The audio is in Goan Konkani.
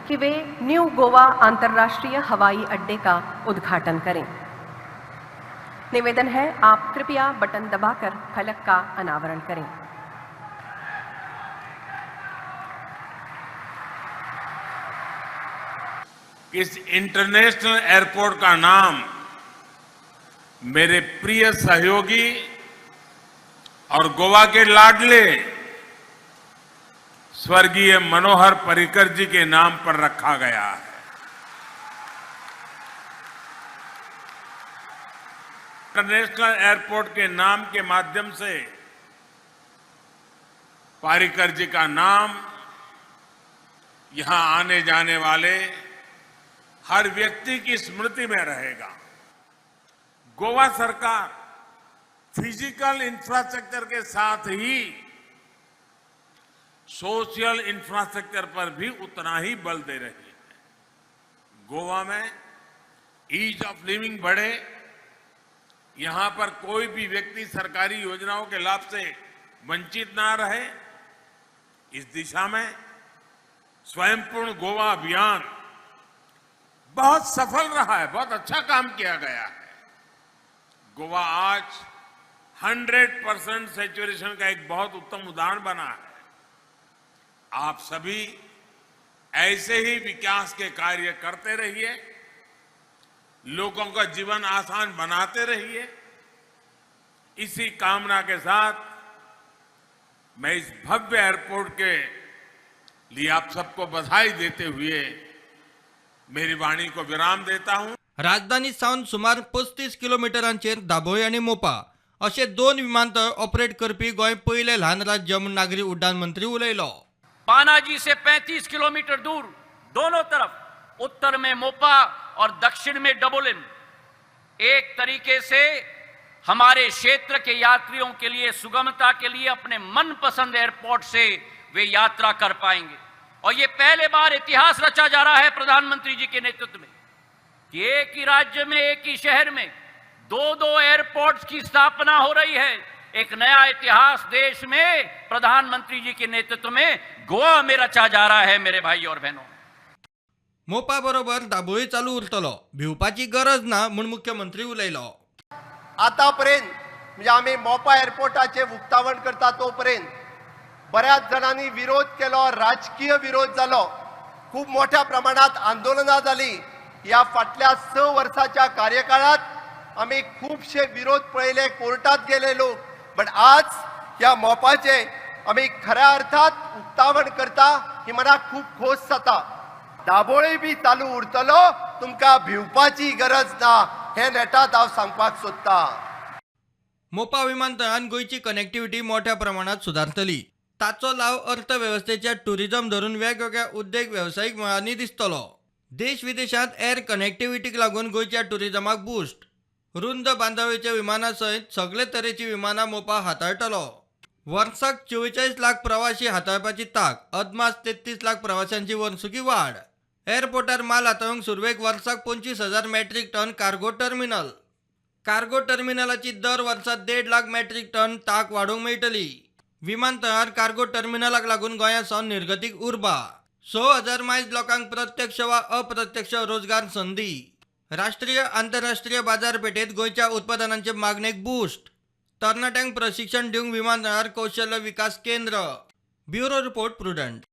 कि वे न्यू गोवा अंतर्राष्ट्रीय हवाई अड्डे का उद्घाटन करें। निवेदन है, आप कृपया बटन दबाकर फलक का अनावरण करें। इस इंटरनेशनल एयरपोर्ट का नाम मेरे प्रिय सहयोगी और गोवा के लाडले स्वर्गीय मनोहर पर्रिकर जी के नाम पर रखा गया है। इंटरनेशनल एयरपोर्ट के नाम के माध्यम से पर्रिकर जी का नाम यहां आने जाने वाले हर व्यक्ति की स्मृति में रहेगा। गोवा सरकार फिजिकल इंफ्रास्ट्रक्चर के साथ ही सोशल इंफ्रास्ट्रक्चर पर भी उतना ही बल दे रही है। गोवा में ईज ऑफ लिविंग बढ़े, यहां पर कोई भी व्यक्ति सरकारी योजनाओं के लाभ से वंचित ना रहे, इस दिशा में स्वयंपूर्ण गोवा अभियान बहुत सफल रहा है, बहुत अच्छा काम किया गया है। गोवा आज 100% सैचुरेशन का एक बहुत उत्तम उदाहरण बना है। आप सभी ऐसे ही विकास के कार्य करते रहिए, लोगों का जीवन आसान बनाते रहिए। इसी कामना के साथ मैं इस भव्य एयरपोर्ट के लिए आप सबको बधाई देते हुए मेरी वाणी को विराम देता हूं। राजधानी सावन सुमार 35 किलोमिटरांचेर दाबोळी आनी मोपा अशे दोन विमानतळ ऑपरेट करपी गोंय पयलें ल्हान राज्य म्हूण नागरी उड्डाण मंत्री उलयलो. पानाजी से 35 किलोमीटर दूर दोनों तरफ, उत्तर में मोपा और दक्षिण में डबोलिम, एक तरीके से हमारे क्षेत्र के यात्रियों के लिए सुगमता के लिए अपने मनपसंद एयरपोर्ट से वे यात्रा कर पाएंगे। और ये पहले बार इतिहास रचा जा रहा है प्रधानमंत्री जी के नेतृत्व में कि एक ही राज्य में, एक ही शहर में दो दो एयरपोर्ट्स की स्थापना हो रही है। एक नया इतिहास देश में प्रधानमंत्री जी के नेतृत्व में गोवा में रचा जा रहा है, मेरे भाई और बहनों। मोपा बरोबर दाबोळी चालू उरतलो, भिवपाची गरज ना म्हूण मुख्यमंत्री उलयलो. आतापर्यंत म्हणजे आमी मोपा एअरपोर्टाचें उक्तावण करता तोपर्यंत बऱ्याच जाणांनी विरोध केलो, राजकीय विरोध जालो, खूब मोठ्या प्रमाणात आंदोलनां जाली। ह्या फाटल्या 6 वर्साच्या कार्यकाळात आमी खुबशे विरोध पळयले, कोर्टात गेले लोक, बट आज ह्या मोपाचे आमी खऱ्या अर्थात उक्तावण करता ही मनाक खूब खोस जाता। दाबोळी बी चालू उरतलो, तुमकां भिवपाची गरज ना, हे नेटात हांव सांगपाक सोदतां। मोपा विमानतळान गोंयची कनेक्टिव्हिटी मोठ्या प्रमाणात सुदारतली, ताचो लाव अर्थवेवस्थेच्या टुरिझम धरून वेगवेगळ्या उद्देग वेवसायीक मळांनी दिसतलो। देश विदेशांत एअर कनेक्टिव्हिटीक लागून गोंयच्या टुरिझमाक बूस्ट। रुंद बांदावळीच्या विमाना सयत सगळे तरेची विमानां मोपा हाताळटलो। वर्साक 44 लाख प्रवासी हाताळपाची ताक, अदमास 33 लाख प्रवाशांची वर्सुकी वाड। एअरपोर्टार माल हाताळूंक सुरवेक वर्साक 25,000 metric ton cargo terminal. Cargo टर्मिनलाची दर वर्सा 1.5 लाख मेट्रीक टन ताक वाडोवंक मेळटली। विमानतळार कार्गो टर्मिनलाक लागून गोंया सावन निर्गतीक उर्बा। 6,000 मायज लोकांक प्रत्यक्ष वा अप्रत्यक्ष रोजगार संदी। राष्ट्रीय आंतरराष्ट्रीय बाजारपेठेत गोंयच्या उत्पादनांचे मागणेक बूस्ट। तरणाट्यांक प्रशिक्षण दिवंक विमानतळार कौशल्य विकास केंद्र। Bureau report, Prudent.